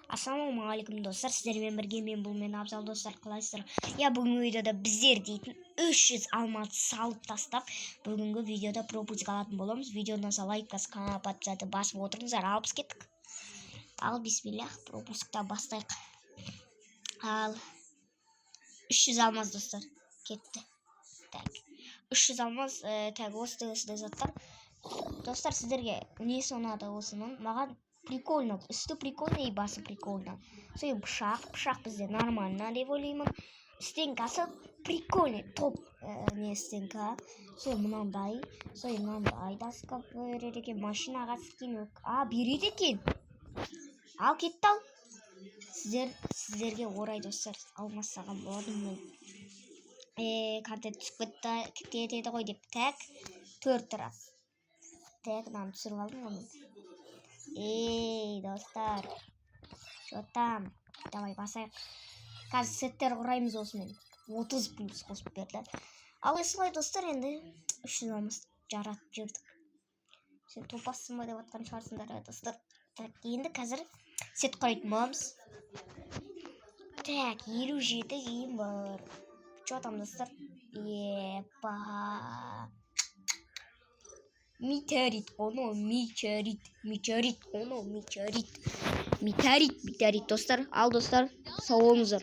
Ассалаумағалейкум, достар! Сіздермен бірге мен, бұл мен, Абзал. Достар, қалайсыздар? Иә, бүгінгі видеода біздер дейтін 300 алмаз салып тастап, бүгінгі видеода пропуск алатын боламыз. Видеоны лайк басып, каналға подписаться басып отырыңыздар. Ал біз кеттік. Ал, бисмиллах, пропускта бастайық. Ал, 300 алмаз, достар, кетті. Так, 300 алмаз, так, осындай, осындай заттар. Достар, сіздерге несі ұнады осының? Маған прикольно, үсті прикольно и басы прикольно. Сосын пышақ, пышақ бізде нормально деп ойлаймын. Стенкасы прикольный, топ, не стенка. Сосын мынандай, сосын мынандай доска береді екен, машинаға скин а береді екен. Ал кетті. Ал сіздерге орай, достар, алмас салған болатынмын мен. Контент түсіп кетті, кетеді ғой деп. Так, төрт раз. Так, мынаны түсіріп алдым ғой мен. Ей, достар, че там? Давай басайық. Қазір сеттер құраймыз осымен. 30 плюс қосып берді. Ал осылай, достар, енді 300 алмас жаратып жібердік. Сен топассың ба деп жатқан шығарсыңдар, иә, достар. Так, енді қазір сет құрайтын боламыз. Так, 57 киім бар. Че там, достар? Епа, метеорит қой мынау, метеорит, метеорит қой мынау, метеорит, метеорит, метеорит, достар. Ал, достар, сау болыңыздар.